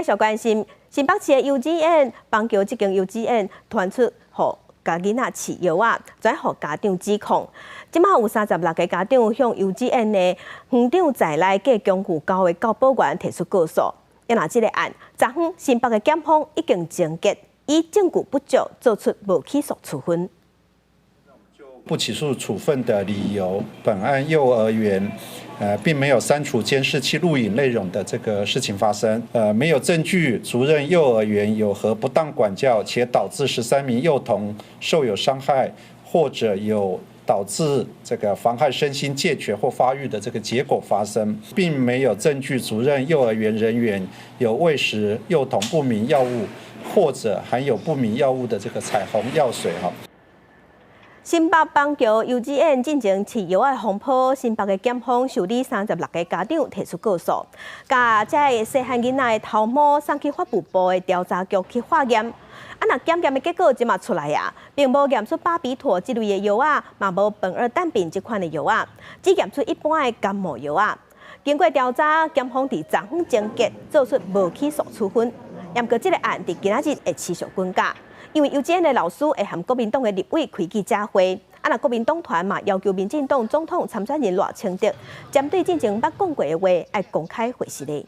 繼續關心新北市的幼稚園，板橋這間幼稚園傳出予共囡仔飼藥仔，轉予家長指控。這馬有36個家長向幼稚園的園長在內計共有九个教保員提出告訴。啊若這个案，昨昏新北的檢方已經終結，以證據不足做出無起訴處分。不起訴處分的理由，本案幼兒園，並沒有刪除監視器錄影內容的這個事情發生，沒有證據足認幼兒園有何不當管教，且導致13名幼童受有傷害，或者有導致這個妨害身心健全或發育的這個結果發生，並沒有證據足認幼兒園人員有餵食幼童不明藥物或者含有不明藥物的這個彩虹藥水哈。新北板橋幼稚園進前飼藥仔風波，新北的檢方受理36個家長提出告訴，共這个細漢囡仔的頭毛送去法務部的調查局去化驗。啊，若檢驗的結果這馬出來啊，並無驗出巴比妥這類的藥仔，嘛無苯二氮平這款的藥仔，只驗出一般的感冒藥仔。經過調查，檢方佇昨昏終結做出無起訴處分。毋過這个案佇今仔日會持續滾價。因為幼稚園的老師會和國民黨的立委開記者會，啊，若國民黨團嘛要求民進黨總統參選人賴清德，針對進前捌講過的話，愛公開回實的。